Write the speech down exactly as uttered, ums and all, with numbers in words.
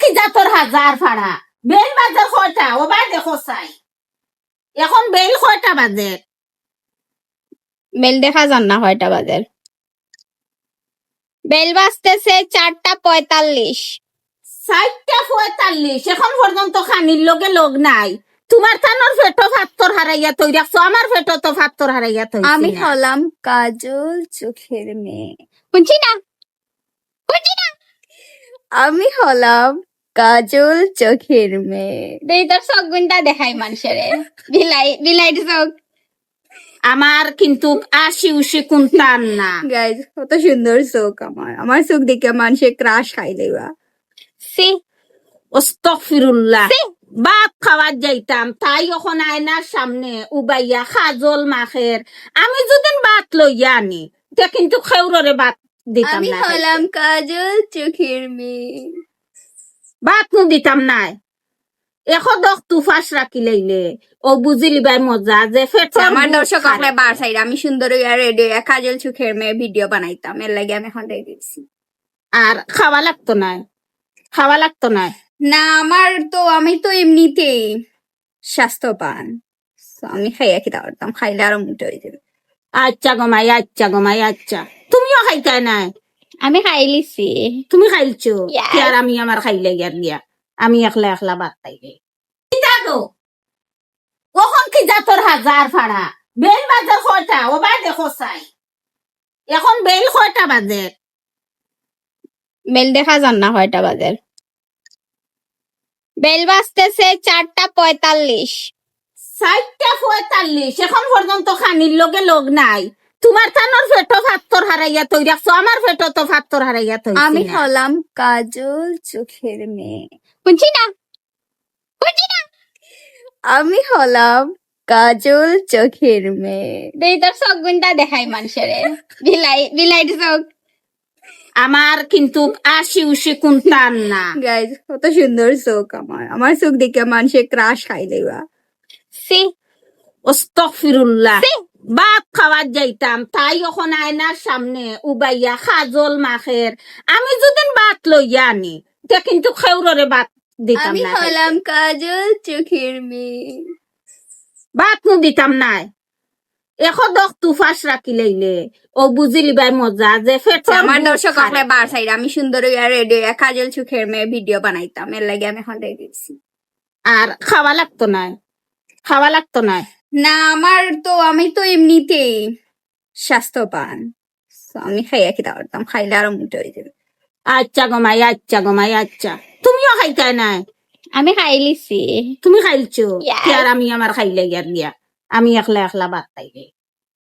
কি জাতর হাজার ফাড়া? বেল বাজার কয়টা? ও বায় দেখো চাই। এখন বেল কয়টা বাজে? বেল দেখা যার না কয়টা বাজের। বেল বাজতেছে চারটা পঁয়তাল্লিশ। চারটা পঁয়তাল্লিশ, এখন পর্যন্ত খানির লগে লগ নাই। তুমার তানর পেটো ফাত্তর হারাইয়া থই রাখছো, আমার পেটো তো ফাত্তর হারাইয়া থইছি আমি না। হলাম কাজল চোখের মেয়ে। হুনছি না? হুনছি না? আমি হলাম কাজল চোখের মেয়ে। দেই তোর চোখ গুনটা দেখাই মানষরে। বিলাই, বিলাইর চোখ। আমার কিন্তু আশি উশি কুন্তার না। গাইস, কত সুন্দর চোখ আমার। আমার চোখ দেখে মানষে ক্রাশ খাই লইবা। সি। আস্তাগফিরুল্লাহ। সি। ভাত খাওয়াত যাইতাম, তাই অখন আয়নার সামনে উবাইয়া কাজল মাখের। আমি যুদি ভাত লইয়া আনি, তে কিন্তু খেউররে ভাত দিতাম আমি না হলাম খাইতে। কাজল চোখের মেয়ে। ভাত নু দিতাম নায়। এখন দখ তুফাস রাখি লইলে, ও বুঝিলি ভাই মজা যে পেটর আমার ভুক দর্শক খায়। অকলে বার চাইরা, আমি সুন্দর অইয়া রেডি অইয়া কাজল চোখের মেয়ে ভিডিও বানাইতাম, এর লাগি আমি এখন রেডি অইছি। আর খাওয়া লাগতো নায়, খাওয়া লাগতো নায়। না, আমার তো, আমি তো এমনিতেই স্বাস্থ্যবান। So, আমি খাইয়া কিতা করতাম, খাইলে আরো মোটা অই যাইমু। আচ্ছা গো মাই, আচ্ছা গো মাই, আচ্ছা। তুমিও খাইতায় নায়? আমি খাইলিছি। তুমি খাইলছো? Yes. কি আর আমি আমার খাইলে গিয়া দিয়া? আমি একলা একলা ভাত খাইলে। কিতা গো? অখন কি জাতর হাজার ফাড়া? বেল বাজার কয়টা? ও বায় দেখো চাই। এখন বেল কয়টা বাজে? বেল দেখা যার না কয়টা বাজের। বেল বাজতেছে চারটা পঁয়তাল্লিশ। চারটা পঁয়তাল্লিশ, এখন পর্যন্ত খানির লগে লগ নাই। তুমার তানর পেটো ফাত্তর হারাইয়া থই রাখছো, আমার পেটো তো ফাত্তর হারাইয়া থইছি আমি না। হলাম কাজল চোখের মেয়ে। হুনছি না? হুনছি না? আমি হলাম কাজল চোখের মেয়ে। দেই তোর চোখ গুনটা দেখাই মানষরে। বিলাই, বিলাইর চোখ। আমার কিন্তু আশি উশি কুন্তার না। গাইস, কত সুন্দর চোখ আমার। আমার চোখ দেখে মানষে ক্রাশ খাই লইবা। সি। আস্তাগফিরুল্লাহ। সি। ভাত খাওয়াত যাইতাম, তাই অখন আয়নার সামনে উবাইয়া কাজল মাখের। আমি যুদি ভাত লইয়া আনি, তে কিন্তু খেউররে ভাত দিতাম আমি না খাইতে। হলাম কাজল চোখের মেয়ে। ভাত নু দিতাম নায়। এখন দখ তুফাস রাখি লইলে, ও বুঝিলি ভাই মজা যে পেটর আমার ভুক দর্শক খায়। অকলে বার চাইরা, আমি সুন্দর অইয়া রেডি অইয়া কাজল চোখের মেয়ে ভিডিও বানাইতাম, এর লাগি আমি এখন রেডি অইছি। আর খাওয়া লাগতো নায়, খাওয়া লাগতো নায়। না, আমার তো, আমি তো এমনিতেই স্বাস্থ্যবান। So, আমি খাইয়া কিতা করতাম, খাইলে আরো মোটা অই যাইমু। আচ্ছা গো মাই, আচ্ছা গো মাই, আচ্ছা। তুমিও খাইতায় নায়? আমি খাইলিছি। তুমি খাইলছো? Yes. কি আর আমি আমার খাইলে গিয়া দিয়া? আমি একলা একলা ভাত খাইলে।